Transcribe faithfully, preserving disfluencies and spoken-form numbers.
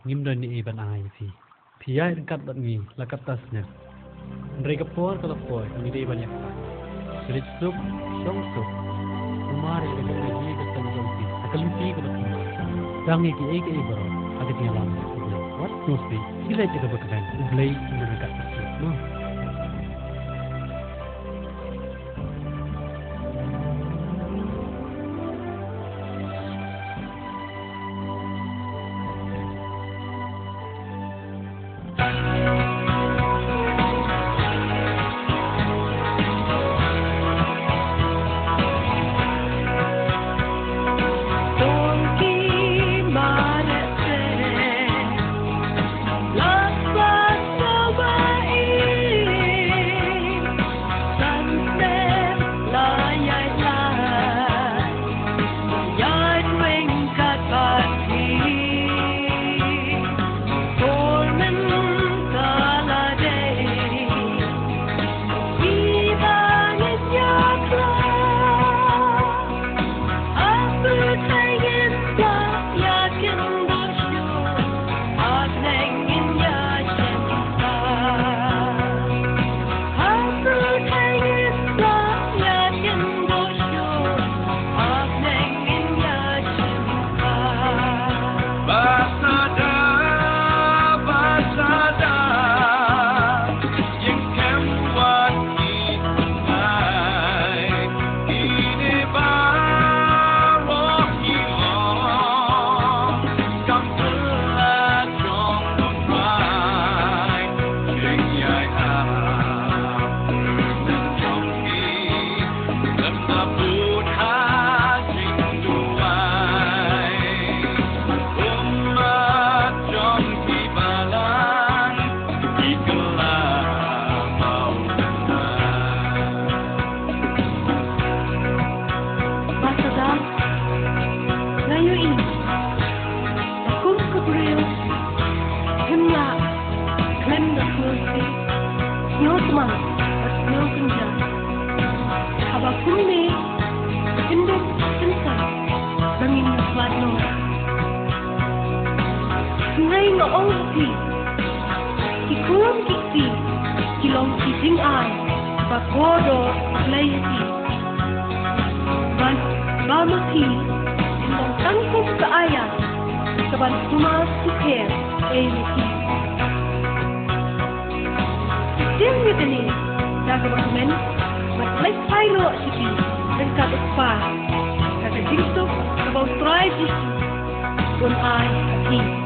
ngim don ei ban ai ïa phi. Phi ïaid ryngkat bad ngi la katta snem. Hynrei ka por ka la poi, ka ngi dei ban ïaksaid. Leit suk, shong suk. Namar ïa ka jingïaid ka seng jong phi ha ka lynti kaba kham bha. Tang ïa kiei kiei baroh ha ka jingïalam U Blei. Wat sngewsih, phi leit da kaba kmen, U Blei un ryngkat bad phi, mo. Ba sdang, nga ïohi ba kum ka briew, hynñiewtrep, khlem da sngewsih, sngewtmang bad sngewkynjah. Haba kumne, kyndit kynsan ba ngin ïa slat noh. Hynrei nga ong ha phi, ki khun ki kti ki long ki jingai ba kordor U Blei ha ki. Bad ba ma phi phin long tang kum ka aiar kaban sumar sukher ei ïa ki. Shim ïa kane da kaba kmen bad leit phai noh sha ki ryngkat u Kpa, da ka jingsuk kaba U Trai Jisu un ai ha phi.